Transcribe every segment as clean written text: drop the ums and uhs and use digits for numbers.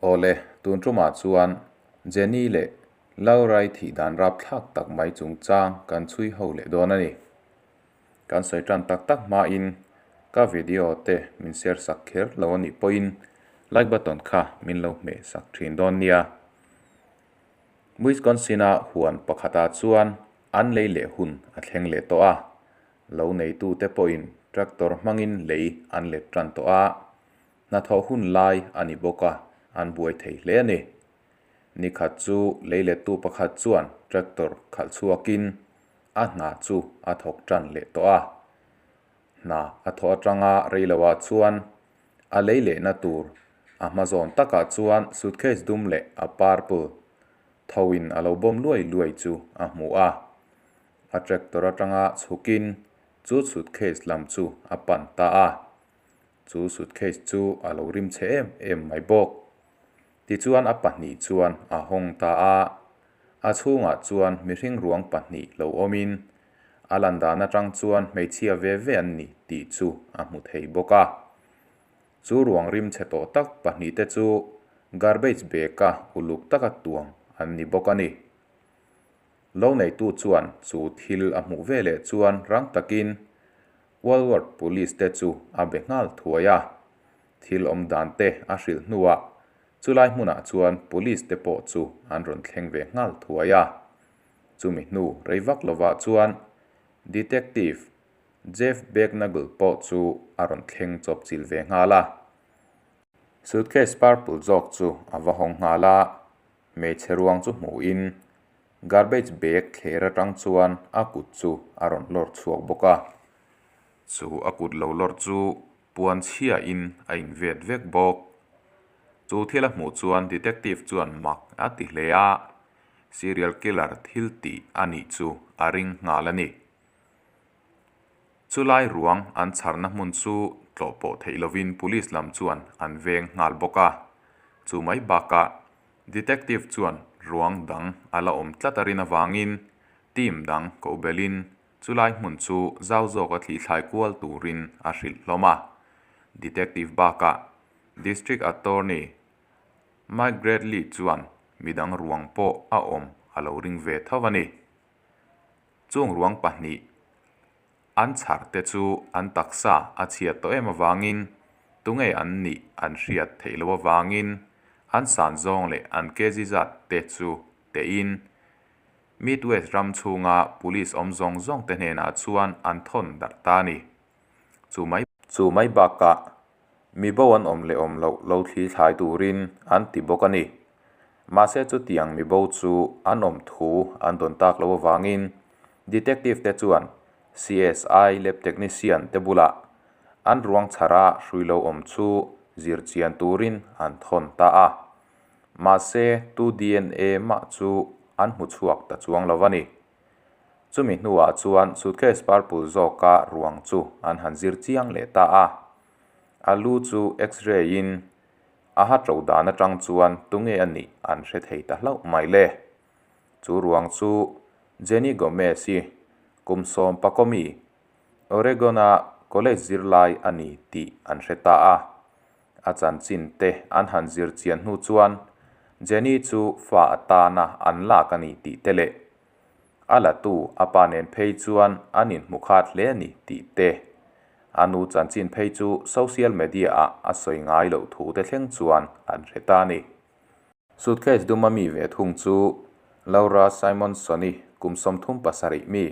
Awle, tun tumah chuan Jenny leh Laura-i thih dan rapthlak tak mai chungchang kan chhui ho leh dawn a ni. Kan sawi tan tak tak hmain ka video te min share sak kher lo a nih pawhin like button kha min lo hmeh sak thin dawn nia. Wisconsin-a huan pakhatah chuan an lei leh hun a thleng leh tawh a, lo neitute pawhin tractor hmangin lei an let tan tawh a, hnathawh hun lai a ni bawk a, an buai thei hle a ni. Ni khat chu leilettu pakhat chuan tractor khalh chhuakin a hna chu a thawk tan leh tawh a. Hna a thawh atanga rei loah chuan a lei lehna tur a hma zawn takah chuan suitcase dum leh a purple thoin a lo bawm luai luai chu a hmu a. A tractor atanga chhukin chu suitcase lam chu a pan ta a. Chu suitcase chu a lo rim chhe em em mai bawk. Tichuan a pahnih chuan a hawng ta a. A chhungah chuan mihring ruang pahnih lo awmin a lan dan atang chuan hmeichhia ve ve an ni tih chu a hmu thei bawk a. Chu ruang rim chhe tawh tak pahnihte chu garbage bag-a uluk taka tuam an ni bawk a ni. Lo neitu chuan chu thil a hmuh ve leh chuan rang takin Walworth Police te chu a be nghal thuai a. Thil awm dan te a hrilh hnuah chulai hmunah chuan Police te pawh chu an rawn thleng ve nghal thuai a. Chumi hnu rei vak lovah chuan Detective Jeff Becknagel pawh chu a rawn thleng chawp chil ve nghal a. Suitcase purple zawk chu a va hawng nghal a, hmeichhe ruang chu hmuhin garbage bag thler atang chuan a kut chu a rawn lawr chhuak bawk a. Chu a kut lo lawr chu puan chhiain a invet vek bawk. Chu thil a hmuh chuan detective chuan mak a ti hle a, serial killer thil tih a nih chu a ring nghal a ni. Chulai ruang an chharna hmun chu tlawh pawh theih lovin police lam chuan an veng nghal bawk a. Chu mai bakah detective chuan ruang dang a la awm tlat a rin avangin team dang koh belhin Chulai hmun chu zau zawka thlithlai kual turin a hrilh hlawm a. Detective bakah District Attorney Mike Bradley chuan midang ruang pawh a awm a lo ring ve tho a ni. Chung ruang pahnih an chhar te chu an taksa a chhiat tawh em avangin tunge an nih an hriat theih loh avangin an san zawng leh an kg zat te chu tein Midwest ram chhunga police awm zawng zawng te hnenah chuan an thawn darh ta a ni. Chu mai chu mai bakah mi bo an awm leh awm loh lo thli thlai turin an ti bawk a ni. Mahse chutiang mi bo chu an awm thu an dawn tak loh avangin detective te chuan CSI lab technician te bulah an ruang chhara hrui lo awm chu zir chian turin an thawn ta a. Mahse, tu dna mah chu an hmu chhuak ta chuang lo a ni. Chumi hnuah chuan suitcase purple zawka ruang chu an han zir chiang leh ta a. A lu chu x-ray in a ha to dan atang chuan tunge a nih an hre thei ta hlauh mai le. Chu ruang chu Jenny Gomez-i kum sawm pakomi Oregon-a college zirlai a ni tih an hre ta a. A chanchin te an han zir chian hnu chuan Jenny chu fa atana an lak a ni tih te leh a latu a pa nen phei chuan an inhmu khat hle a ni tih te, a nu chanchin phei chu social media ah a sawi ngai loh thu te thleng chuan an hre ta a ni. Suitcase duma mi ve thung chu Laura Simonson-i kum 37 mi,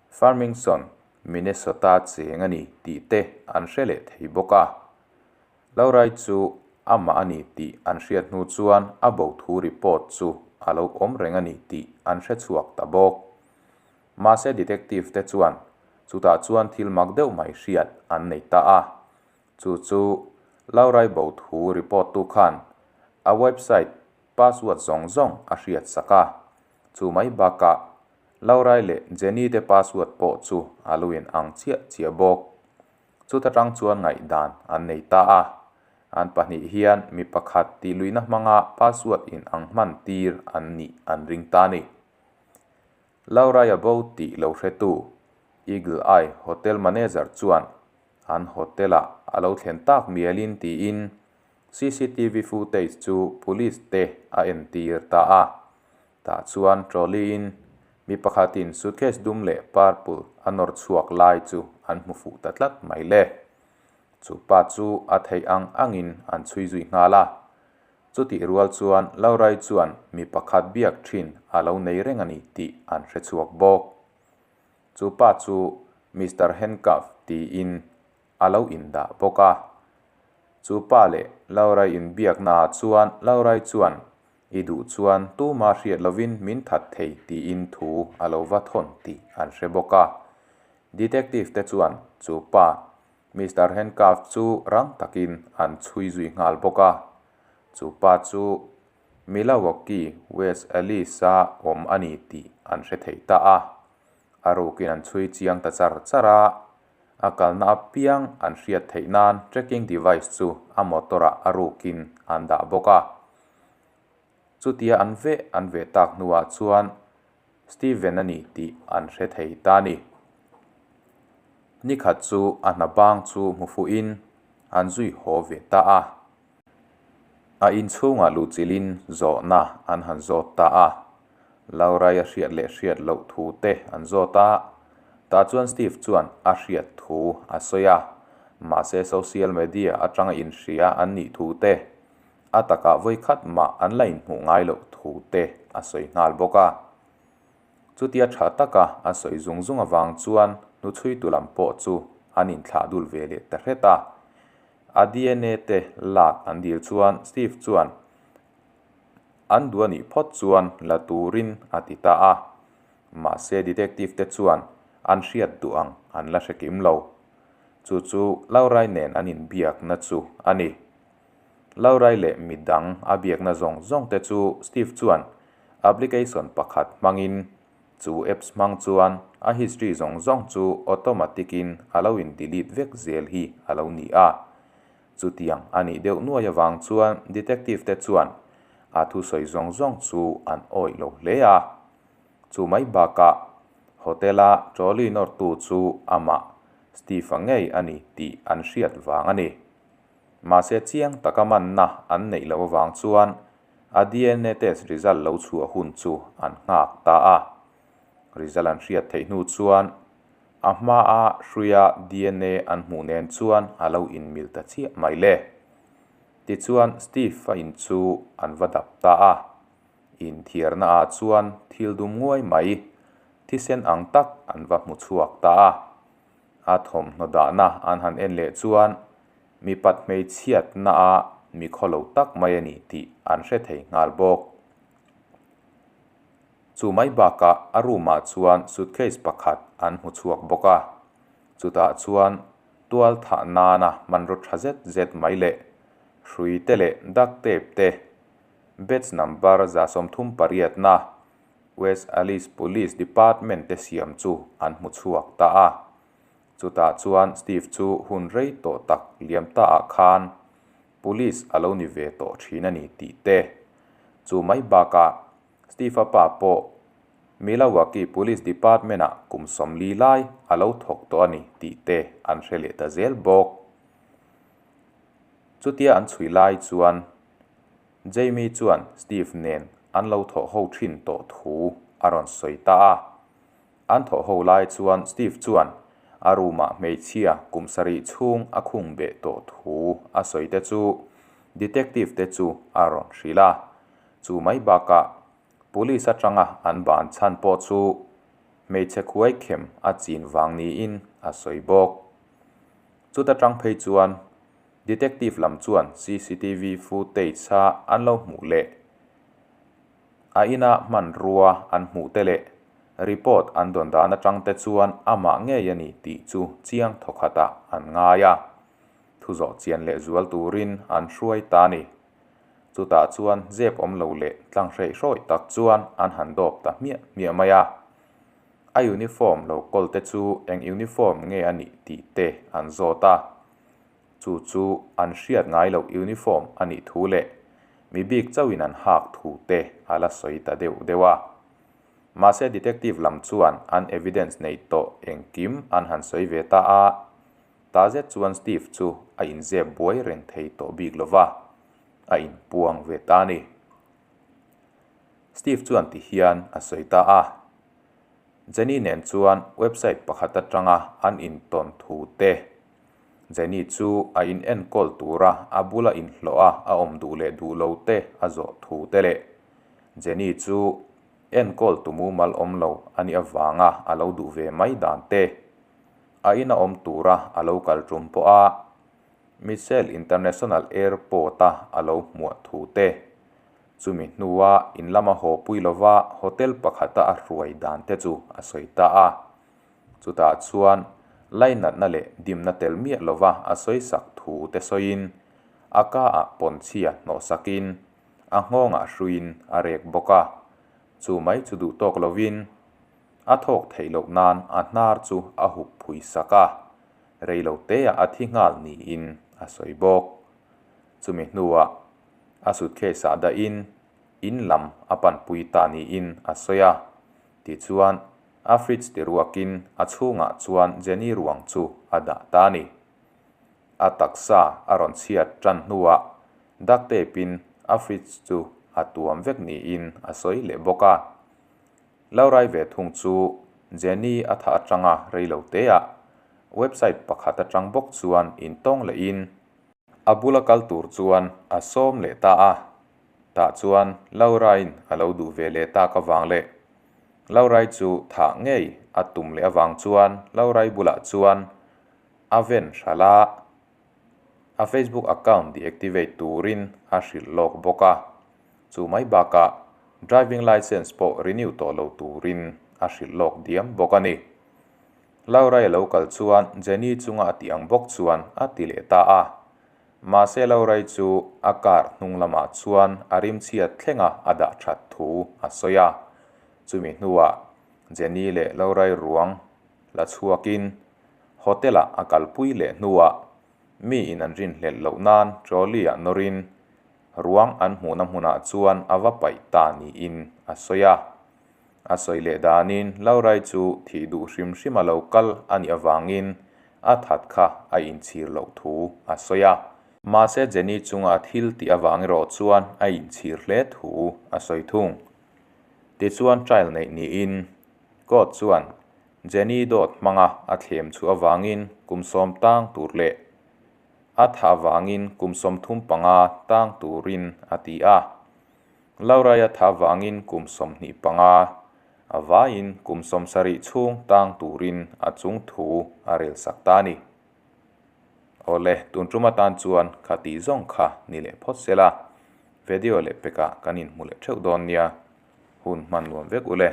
Farmington, Minnesota cheng a ni tih te an hre leh thei bawk a. Laura-i chu amah a ni tih an hriat hnu chuan a bo thu report chu a lo awm reng a ni tih an hre chhuak ta bawk. Mahse detective te chuan chutah chuan thil mak deuh mai hriat an nei ta a. Chu chu Laura-i bo thu report tu khan a website password zawng zawng a hriat sak a. Chu mai bakah Laurai leh Jenny te password pawh chu a lo in ang chiah chiah bawk. Chuta tang chuan ngaihdan an nei ta a. An pahnih hian mi pakhat tih luihna hmanga password in ang hman tir an nih an ring ta a ni. Laurai a bo tih lo hretu Eagle Eye Hotel manager chuan an hotel-ah a lo thlen tak mialin tiin. Cctv footage chu police te a entir ta a. Tah chuan trolley in mi pakhatin suitcase dum leh purple a nawr chhuak lai chu an hmu fuh ta tlat mai le. Chu pa chu a theih ang angin an chhui zui nghal a. Chutih rual chuan Laurai chuan mi pakhat biak thin a lo nei reng a ni tih an hre chhuak bawk. Chu pa chu Mister Handcuff tiin a lo indah bawk a. Chu pa leh Laurai inbiakna ah chuan Laurai chuan I duh chuan tuma hriat lovin min that thei tiin thu a lo va thawn tih an hre bawk a. Detective te chuan chu pa Mister Handcuff chu rang takin an chhui zui nghal bawk a. Chu pa chu Milwaukee West Allis-a awm a ni tih an hre thei ta a. A rukin an chhui chiang ta char char a, a kalna apiang an hriat theih nan tracking device chu a motor-ah a rukin an dah bawk a. Chutia an veh an veh tak hnuah chuan Steven a ni tih an hre thei ta a ni. Nikhat chu a hna bang chu hmu fuhin an zui haw ve ta a. A inchhungah luhchilhin zawhna an han zawt ta a. Laurai a hriat leh hriat loh thu te an zawt a. Tah chuan Steve chuan a hriat thu a sawi a. Mahse social media atanga inhria an nih thu te, a takah vawikhat mah an la inhmuh ngai loh thu te a sawi nghal bawk a. Chutia tha taka a sawi zung zung avang chuan hnuchhuitu lam pawh chu an inthlah dul ve leh ta hret a. A dna te lak an dil chuan Steve chuan an duh a nih phawt chuan la turin a ti ta a. Mahse detective te chuan an hriat duh ang an la hre kim lo. Chu chu Laurai nen an inbiakna chu a ni. Laurai leh midang a biakna zawng zawng te chu Steve chuan application pakhat hmangin chu apps hmang chuan a history zawng zawng chu automatic in a lo in delete vek zel hi a lo ni a. Chutiang a nih deuh nuai avang chuan detective te chuan a thusawi zawng zawng chu an awih lo hle a. Chu mai bakah hotel a trolley nawrtu chu amah Steve-a ngei a ni tih an hriat vang a ni. Mahse chiang taka manna an neih loh avang chuan a dna test result lo chhuah hun chu an nghak ta a. Result an hriat theih hnu chuan a hmaa hruia dna an hmuh nen chuan a lo inmil ta chiah mai le. Tichuan Steve-a in chu an va dap ta a. Inthiarna ah chuan thil dum nguai mai thisen ang tak an va hmu chhuak ta a. A thawmhnaw dahna an han en leh chuan mipat hmeichhiatna a mi khawlo tak mai a ni tih an hre thei nghal bawk. Chu mai bakah a room ah chuan suitcase pakhat an hmu chhuak bawk a, chutah chuan tual thah nana hmanraw tha zet zet mai leh hrui te leh duct tape te batch number 38 na West Allis Police Department te siam chu an hmu chhuak ta a. Chutah chuan Steve chu hun rei tawh tak liam ta ah khan Police a lo ni ve tawh thin a ni tih te. Chu mai bakah Steve-a pa pawh Milwaukee Police Department ah kum 40 lai a lo thawk tawh a ni tih te an hre leh ta zel bawk. Chutia an chhui lai chuan Jamie chuan Steve nen an lo thawh ho thin tawh thu a rawn sawi ta a. An thawh ho lai chuan Steve chuan a room ah hmeichhia kum sarih chhung a khung beh tawh thu a sawi te chu detective te chu a rawn hrilh a. Chu mai bakah police atanga an ban chhan pawh chu hmeichhe khuai khem a chin vang niin a sawi bawk. Chuta tang phei chuan Detective lam chuan cctv footage a an lo hmuh leh a ina hmanrua an hmuh te leh report an dawn dan atang te chuan amah ngei a ni tih chu chiang thawkhatah an ngai a. Thu zawh chian leh zual turin an hruai ta a ni. Chutah chuan zep awm lo leh tlang hreih hrawih tak chuan an han dawp ta hmiah hmiah mai a. A uniform lo kawl te chu eng uniform nge a nih tih te an zawt a. Chu chu an hriat ngai loh uniform a nih thu leh mi bik chauhin an hak thu te a la sawi ta deuh deuh a. Mahse detective lam chuan an evidence nei tawh engkim an han sawi ve ta a, ta zet chuan Steve chu a inzep buai reng thei tawh bik lo va. a inpuang ve ta a ni. Steve chuan ti hian a sawi ta a. Jenny nen chuan website pakhat atanga an intawn thu te, Jenny chu a in enkawl tura a bula inhlawh a a awm duh leh duh lo te a zawh thu te leh Jenny chu enkawl tu mumal awm lo a nih avanga a lo duh ve mai dan te, a ina awm tura a lo kal tum pawh a Michelle International Airport-a a lo hmuah thu te, chumi hnua in lama haw pui lova hotel pakhata a hruai dan te chu a sawi ta a. Chutah chuan lainatna leh dimna tel miah lova a sawi sak thu te sawiin a ka ah pawnchhia hnawh sakin a nghawngah hruiin a rek bawk a. Chu mai chu duh tawk lovin a thawk theih loh nan a hnar chu a hup phui sak a, rei lo teah a thi nghal niin a sawi bawk. Chumi hnuah a suitcase ah dahin in lam a panpui ta niin a sawi a. Tichuan, a fridge ti ruakin a chhungah chuan Jenny ruang chu a dah ta a ni. A taksa a rawn chhiat tan hnuah duct tape in a fridge chu a tuam vek niin a sawi leh bawk a. Laurai ve thung chu Jenny a thah atanga rei lo teah website pakhat atang bawk chuan intawng lehin a bula kal tur chuan a sawm leh ta a. Tah chuan Lauraiin a lo duh ve leh tak avang leh Laurai chu thah ngei a tum leh avang chuan Laurai bulah chuan a ven hralh a, a Facebook account deactivate turin a hrilh lawk bawk a. Chu mai bakah driving licence pawh renew tawh lo turin a hrilh lawk diam bawk a ni. Laurai a lo kal chuan Jenny chunga a tih ang bawk chuan a ti leh ta a. Mahse Laurai chu a car hnung lamah chuan a rimchhiat thlenga a dah that thu a sawi a. Chumi hnuah Jenny leh Laurai ruang la chhuakin hotel-ah a kalpui leh hnuah miin an rinhlelh loh nan trolley-ah nawrin ruang an hmuhna hmunah chuan a va paih ta niin a sawi a. A sawi leh danin Laurai chu thih duh hrim hrim a lo kal a nih avangin a that kha a inchhir loh thu a sawi a. Mahse Jenny chunga a thil tih avang erawh chuan a inchhir hle thu a sawi thung. Tichuan trial neih niin Court chuan Jenny dawt hmanga a thlem chhuah avangin kum sawm tang tur leh a thah avangin kum 35 tang turin a ti a. Lauraia thah avangin kum 25, a vaiin kum 70 chhung tang turin a chung thu a rel sak ta a ni. Awle, tun tum atan chuan kha tih zawng kha ni leh phawt sela, video leh pekah kan inhmu leh theuh dawn nia. Hun hman nuam vek ule.